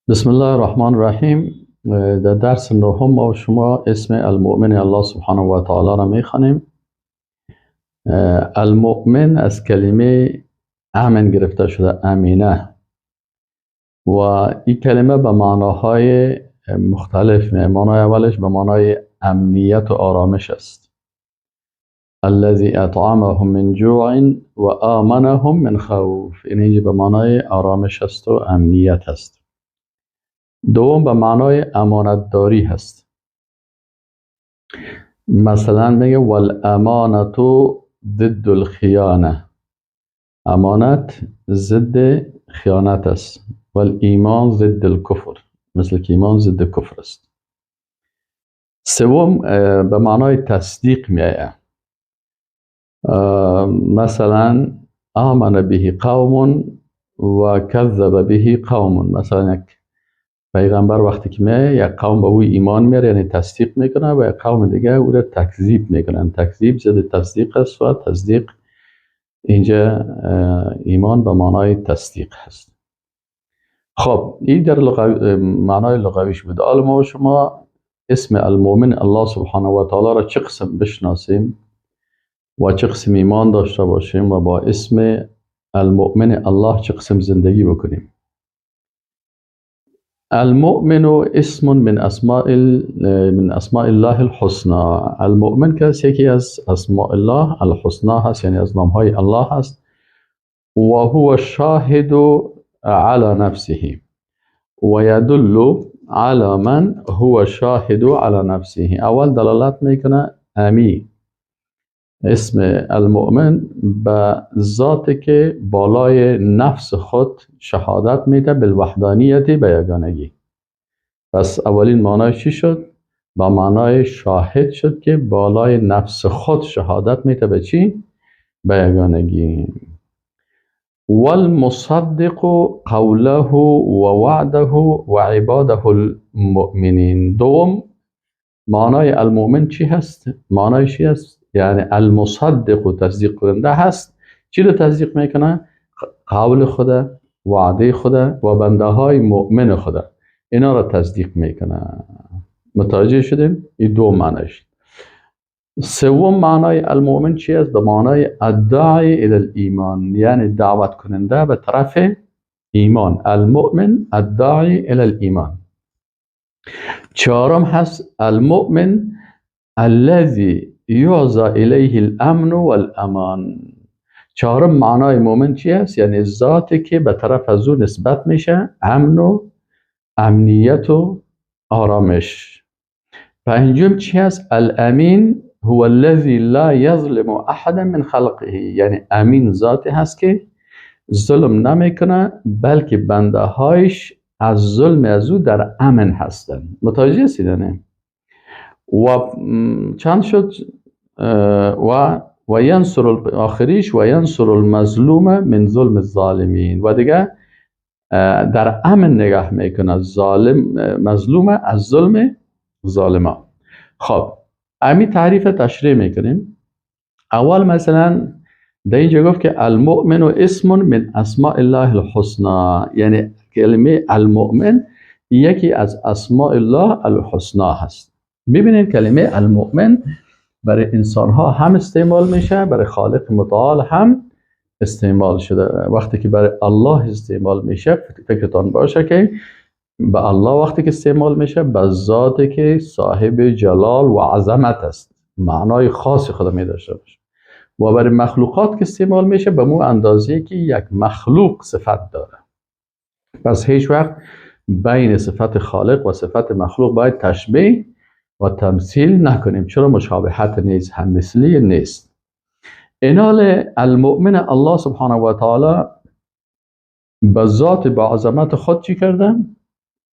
بسم الله الرحمن الرحیم. در درس نهم ما و شما اسم المؤمن الله سبحانه و تعالی را میخوانیم. المؤمن از کلمه امن گرفته شده، امینه، و این کلمه به معناهای مختلف می. معنای اولش به معنای امنیت و آرامش است. الذي اطعمهم من جوع و آمنهم من خوف، این اینجا به معنای آرامش است و امنیت است. دوم به معنای امانتداری هست. مثلا میگه والامانة ضد الخیانه، امانت ضد خیانت است. والایمان ضد الکفر، مثل که ایمان ضد کفر است. سوم به معنای تصدیق میآید. مثلا آمن به قوم و کذب به قوم. مثلا یک پیغمبر وقتی که میایه، یک قوم به او ایمان میاره، یعنی تصدیق میکنه، و یک قوم دیگه او را تکذیب میکنن. تکذیب ضد تصدیق است و تصدیق اینجا ایمان به معنای تصدیق هست. خب، این در معنای لغویش بود. حالا ما و شما اسم المؤمن الله سبحانه و تعالی را چه قسم بشناسیم و چه قسم ایمان داشته باشیم و با اسم المؤمن الله چه قسم زندگی بکنیم؟ المؤمن اسم من اسماء الله الحسنى. المؤمن که یکی از اسماء الله الحسنى هست، یعنی از نامهای الله هست. و هو شاهد على نفسه و يدل على من هو شاهد على نفسه. اول دلالت میکنه امی اسم المؤمن به ذاتی که بالای نفس خود شهادت میده، بالوحدانیت، به یگانگی. پس اولین معنای چی شد؟ با معنای شاهد شد که بالای نفس خود شهادت میده. به چی؟ به یگانگی. والمصدق قوله و وعده و عباده المؤمنین. دوم معنای المؤمن چی هست؟ معنای چی هست؟ یعنی المصدق و تصدیق کننده هست. چی رو تصدیق میکنه؟ قول خدا، وعده خدا و بنده های مؤمن خدا، اینا رو تصدیق میکنه. متوجه شدیم؟ این دو معنیش. سوم معنای المؤمن چی است؟ به معنای الداعی الى الایمان، یعنی دعوت کننده به طرف ایمان. المؤمن الداعی الى الایمان. چهارم هست المؤمن الذي يعزى الیه الامن والامان. چهارم معنای مؤمن چی است؟ یعنی ذاتی که به طرف از او نسبت میشه امن و امنیت و آرامش. پنجم چی است؟ الامین هو الذي لا يظلم احدا من خلقه، یعنی امین ذاتی هست که ظلم نمیکنه، بلکه بنده هایش از ظلم از او در امن هستند. متوجه هستید؟ نه؟ و چند شد؟ و ینصر، آخریش، و ینصر المظلوم من ظلم الظالمین. و دیگه در امن نگاه میکنه ظالم مظلوم از ظلم ظالما. خب، امی تعریف تشریح میکنیم. اول مثلا در اینجا گفت که المؤمن اسم من اسماء الله الحسنى، یعنی کلمه المؤمن یکی از اسماء الله الحسنا هست. ببینید، کلمه المؤمن برای انسان ها هم استعمال میشه، برای خالق متعال هم استعمال شده. وقتی که برای الله استعمال میشه، فکرتان باشه که به الله وقتی که استعمال میشه، به ذاتی که صاحب جلال و عظمت است، معنای خاصی خود می داشته باشه. و برای مخلوقات که استعمال میشه، به مو اندازه که یک مخلوق صفت داره. پس هیچ وقت بین صفت خالق و صفت مخلوق باید تشبیه و تمثیل نکنیم، چرا مشابهت نیست، هم مثلی نیست. اینال المؤمن الله سبحانه و تعالی به ذات با عظمت خود چی کرده؟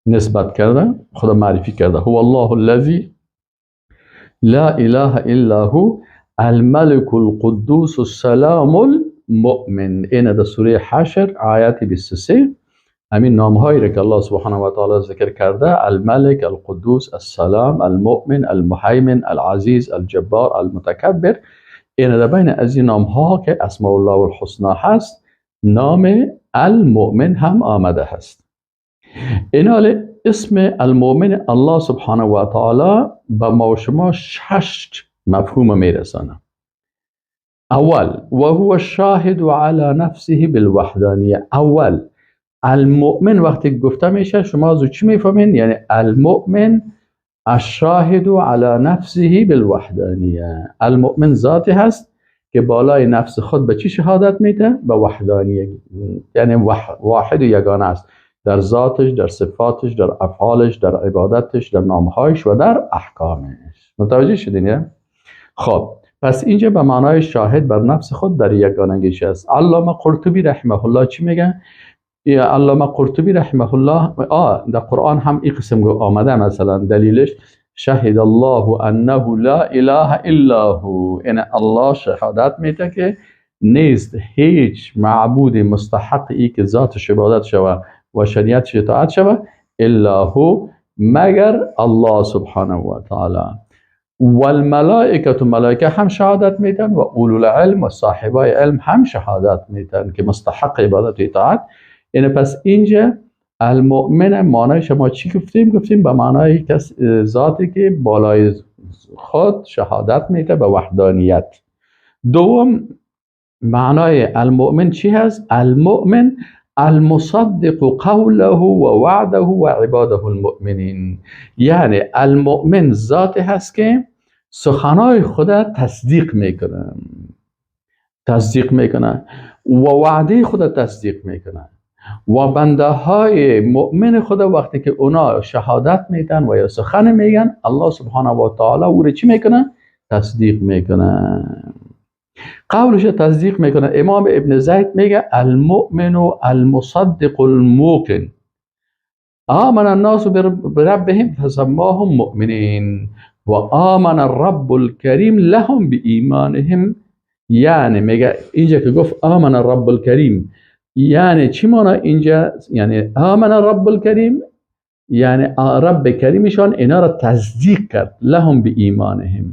نسبت کرده، خدا معرفی کرده. هو الله الذي لا اله الا هو الملك القدوس السلام المؤمن. این در سوره حشر آیات 23 همین نام هایی را که الله سبحانه و تعالی ذکر کرده: الملک، القدوس، السلام، المؤمن، المهیمن، العزیز، الجبار، المتکبر. این در بین از این نام ها که اسماء الله الحسنا هست، نام المؤمن هم آمده هست. اینال اسم المؤمن الله سبحانه و تعالی به ما و شما 6 مفهوم میرسانه. اول و هو الشاهد علی نفسه بالوحدانیه. اول المؤمن وقتی گفته میشه شما از چی میفهمین؟ یعنی المؤمن الشاهد علی نفسه بالوحدانیه. المؤمن ذاتی هست که بالای نفس خود به چی شهادت میده؟ به وحدانیه، یعنی واحد و یگانه است در ذاتش، در صفاتش، در افعالش، در عبادتش، در نامهایش و در احکامش. متوجه شدین؟ خب پس اینجا به معنای شاهد بر نفس خود در یگانگیش است. علامه قرطبی رحمه الله چی میگه؟ علامه قرطبی رحمه الله در قرآن هم این قسم آمده، مثلا دلیلش شهد الله انه لا اله الا هو، یعنی الله شهادت میده که نیست هیچ معبود مستحق ای که ذاتش عبادت شوه و شریعتش اطاعت شوه الا هو، مگر الله سبحانه و تعالی. والملائکه، ملائکه هم شهادت میدن، و اولو العلم و صاحبای علم هم شهادت میدن که مستحق عبادت و اطاعت. یعنی پس اینجا المؤمن معنای شما چی گفتیم؟ گفتیم به معنای کس ذاتی که بالای خود شهادت میده به وحدانیت. دوم معنای المؤمن چی هست؟ المؤمن المصدق قوله و وعده و عباده المؤمنین، یعنی المؤمن ذاتی هست که سخنای خدا تصدیق میکنه، تصدیق میکنه و وعده خدا تصدیق میکنه و بنده های مؤمن خدا وقتی که اونا شهادت میدن و یا سخن میگن، الله سبحانه و تعالی او رو چی میکنه؟ تصدیق میکنه، قولش تصدیق میکنه. امام ابن زید میگه المؤمن المصدق الموقن، آمن الناس بربهم فسماهم مؤمنین و آمن الرب الکریم لهم بایمانهم. یعنی میگه اینجا که گفت آمن الرب الکریم، یعنی چی معنی اینجا؟ یعنی آمن الرب الکریم یعنی رب کریمشان اینا را تصدیق کرد، لهم بایمانهم،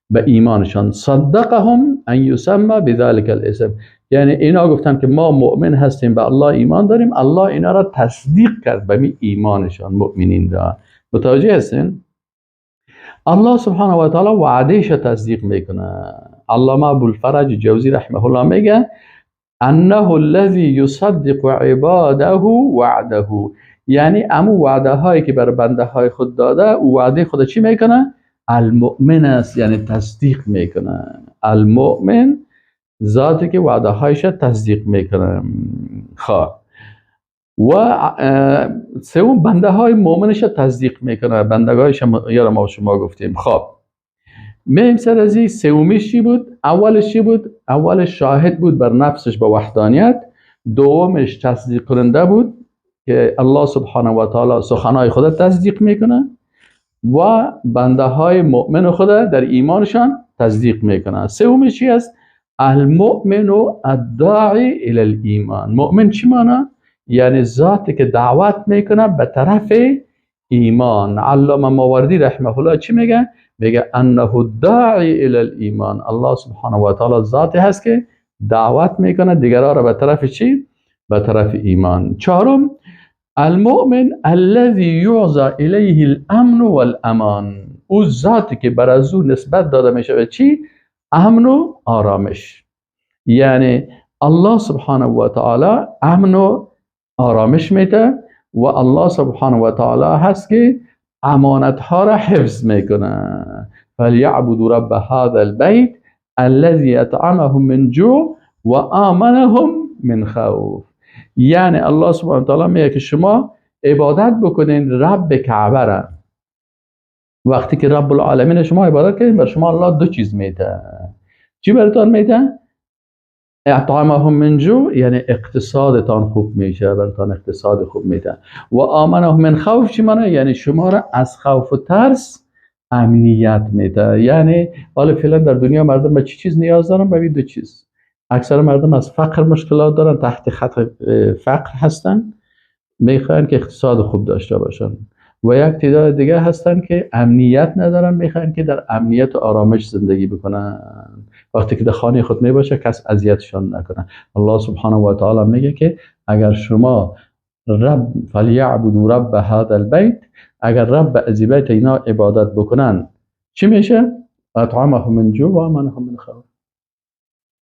به ایمانشان، صدقهم ان یسمى بذلك الاسم، یعنی اینا گفتن که ما مؤمن هستیم، به الله ایمان داریم، الله اینا را تصدیق کرد به ایمانشان، مؤمنین را. متوجه هستین؟ الله سبحانه و تعالی وعدهش تصدیق میکنه. علامه ابوالفرج جوزی رحمه الله میگه انه الذی یصدق عباده وعده، یعنی امو وعده هایی که بر بنده های خود داده، او وعده خود چی میکنه؟ المؤمن است، یعنی تصدیق میکنه. المؤمن ذاتی که وعده هایش تصدیق میکنه. خب و سوم بنده های مؤمنش تصدیق میکنه، بندگاهش یارو ما شما گفتیم. خب مهم سر از این سومیش چی بود؟ اولش چی بود؟ اولش شاهد بود بر نفسش به وحدانیت، دومش تصدیق کننده بود که الله سبحانه و تعالی سخنهای خود تصدیق میکنه و بنده های مؤمن خود در ایمانشان تصدیق میکنه. سومش چی است؟ المؤمن الداعی الی الایمان. مؤمن چی معنی؟ یعنی ذاتی که دعوت میکنه به طرف ایمان. علامه ماوردی رحمه الله چی میگه؟ میگه انه الداعی الی الایمان. الله سبحانه و تعالی ذاتی هست که دعوت میکنه دیگران را به طرف چی؟ به طرف ایمان. چهارم المؤمن الذي يعزى الیه الامن والامان. او ذاتی که بر از او نسبت داده میشه به چی؟ امن و آرامش. یعنی الله سبحانه و تعالی امن و آرامش میده و الله سبحانه و تعالی هست که امانت ها را حفظ میکنه. فلیعبدوا رب هذا البیت الذي اطعمهم من جوع و آمنهم من خوف. یعنی الله سبحانه و تعالی میگه که شما عبادت بکنین رب کعبه را. وقتی که رب العالمین شما عبادت کردین، بر شما الله دو چیز میده. چی براتون میده؟ اطعمهم من جوع، یعنی اقتصادتان خوب میشه، براتون اقتصاد خوب میده. و آمنهم من خوف چی معنی؟ یعنی شما را از خوف و ترس امنیت میده. یعنی حالا فعلا در دنیا مردم به چی چیز نیاز دارن؟ به دو چیز. اکثر مردم از فقر مشکلات دارن، تحت خط فقر هستن، میخوان که اقتصاد خوب داشته باشن. و یک تعداد دیگه هستن که امنیت ندارن، میخوان که در امنیت و آرامش زندگی بکنن. وقتی که در خانه خود میباشه کس اذیتشان نکنه. الله سبحانه و تعالی میگه که اگر شما رب فلیعبدوا رب هذا البیت، اگر رب از بیت اینا عبادت بکنن چی میشه؟ اطعمهم من جوع و آمنهم من خوف.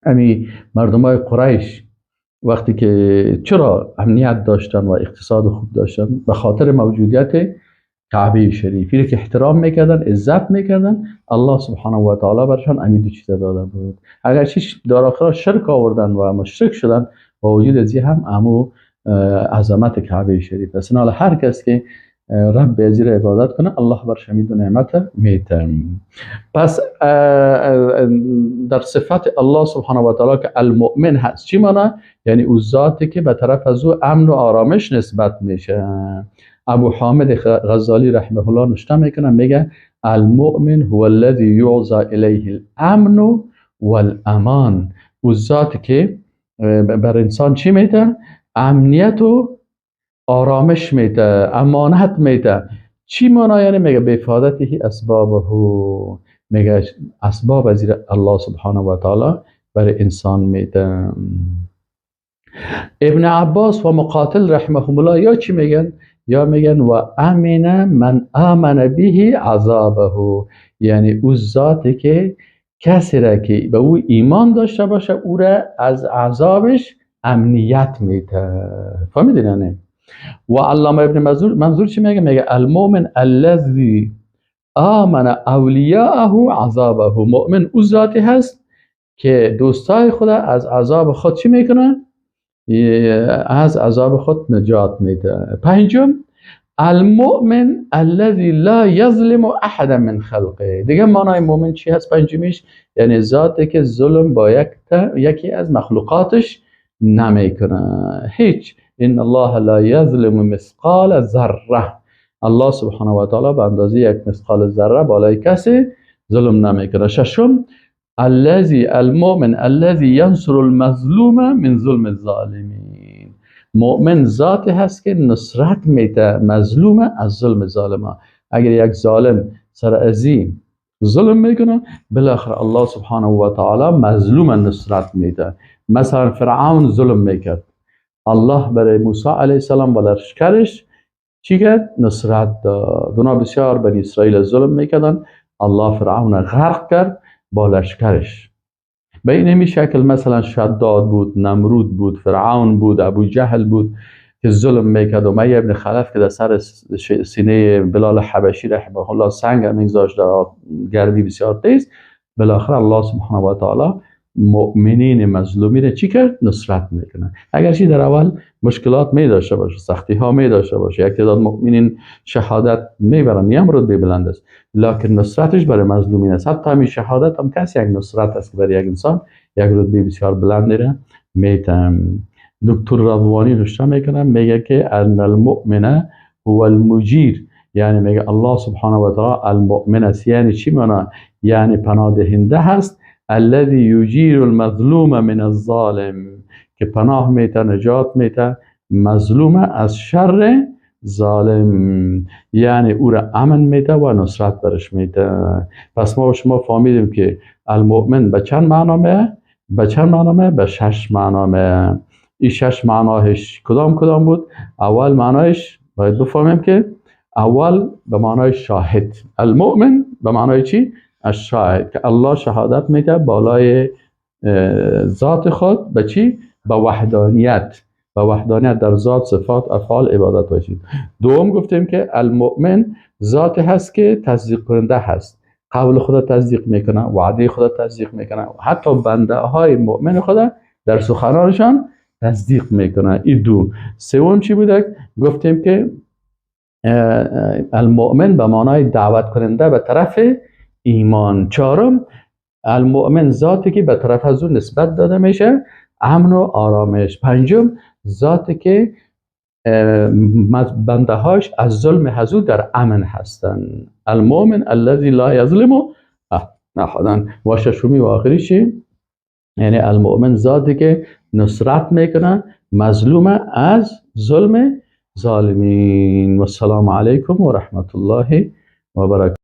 امی مردم های قریش وقتی که چرا امنیت داشتن و اقتصاد خوب داشتن؟ به خاطر موجودیت کعبه شریفی که احترام میکردن، عزت میکردن، الله سبحانه و تعالی برشان امی دو چیز داده بود. اگر چیش در آخر شرک آوردن و مشرک شدن، با وجود ازی هم امو عظمت کعبه شریف است. هر کس که رب ازی را عبادت کنه، الله برش امی دو نعمت میته. پس در صفت الله سبحانه و تعالی که المؤمن هست چی معنی؟ یعنی او ذاتی که به طرف از او امن و آرامش نسبت میشه. ابو حامد غزالی رحمه الله نشته میکنه، میگه المؤمن هو الذي يعزى الیه الامن والامان. او ذاتی که بر انسان چی میده؟ امنیت و آرامش میده، امانت میده. چی معنا؟ یعنی میگه بافادته اسبابه، میگه اسباب از الله سبحانه و تعالی برای انسان میده. ابن عباس و مقاتل رحمهم الله یا چی میگن؟ یا میگن و امن من آمن به عذابه، یعنی او ذاتی که کسی را که به او ایمان داشته باشه او را از عذابش امنیت میده. فهمیدین یعنی؟ و علامه ابن منظور چی میگه؟ میگه المؤمن الذي آمن اولیاءه عذابه. مؤمن او ذاتی هست که دوستای خود از عذاب خود چی میکنه؟ از عذاب خود نجات میده. پنجم المؤمن الذي لا یظلم احدا من خلقه. دیگه معنای مؤمن چی هست؟ پنجمیش یعنی ذاتی که ظلم با یکی از مخلوقاتش نمیکنه هیچ. ان الله لا یظلم مثقال ذره. الله سبحانه و تعالی به اندازه یک مثقال ذره بالای کسی ظلم نمیکنه. ششم الذي المؤمن الذي ينصر المظلوم من ظلم الظالمین. مؤمن ذاتی هست که نصرت میده مظلوم از ظلم ظالما. اگر یک ظالم سر ازی ظلم میکنه، بالاخره الله سبحانه و تعالی مظلوم نصرت میده. مثلا فرعون ظلم میکرد، الله برای موسی علیه السلام و لشکرش چی کرد؟ نصرت داد. اونا بسیار بنی اسرائیل ظلم میکردن، الله فرعون غرق کرد با لشکرش. به این شکل مثلا شداد بود، نمرود بود، فرعون بود، ابو جهل بود که ظلم میکرد. امیه ابن خلف که در سر سینه بلال حبشی رحمه الله سنگ میگذاشت در گرمی بسیار تیز، بالاخره الله سبحانه و تعالی مؤمنین مظلومی را چی کرد؟ نصرت میکنه. اگرچه در اول مشکلات می داشته باشه، سختی ها می داشته باشه، یک تعداد مؤمنین شهادت میبرن، یم رتبه بلند است، لکن نصرتش برای مظلومین است. حتی همین شهادت هم کسی یک نصرت است که برای یک انسان یک رتبه بسیار بلند را میتم. دکتر رضوانی نوشته میکنه، میگه که ان المؤمن هو المجیر، یعنی میگه الله سبحانه و تعالی المؤمن است. یعنی چی معنا؟ یعنی پناه دهنده هست، الذي یجیر المظلوم من الظالم، که پناه میته، نجات میته مظلوم از شر ظالم، یعنی او را امن میده و نصرت برش میده. پس ما و شما فهمیدیم که المؤمن به چند معنا میه؟ به چند معنا میه؟ به شش معنا میه. این شش معناش کدام کدام بود؟ اول معنایش باید بفهمیم که اول به معنای شاهد، المؤمن به معنای چی؟ الشاهد، که الله شهادت میده بالای ذات خود به چی؟ به وحدانیت، به وحدانیت در ذات، صفات، افعال، عبادت باشید. دوم گفتیم که المؤمن ذات هست که تصدیق کننده هست، قول خدا تصدیق میکنه، وعده خدا تصدیق میکنه، حتی بنده های مؤمن خدا در سخنانشان تصدیق میکنه. این دو. سوم چی بوده؟ گفتیم که المؤمن به معنای دعوت کننده به طرف ایمان. چهارم المؤمن ذاتی که به طرف از او نسبت داده میشه امن و آرامش. پنجم ذاتی که بنده هاش از ظلم حضور در امن هستند. المؤمن الذي لا یظلم احدا. و ششمی و آخری چی؟ یعنی المؤمن ذاتی که نصرت میکنه مظلوم از ظلم ظالمین. و السلام علیکم و رحمت الله و برکاته.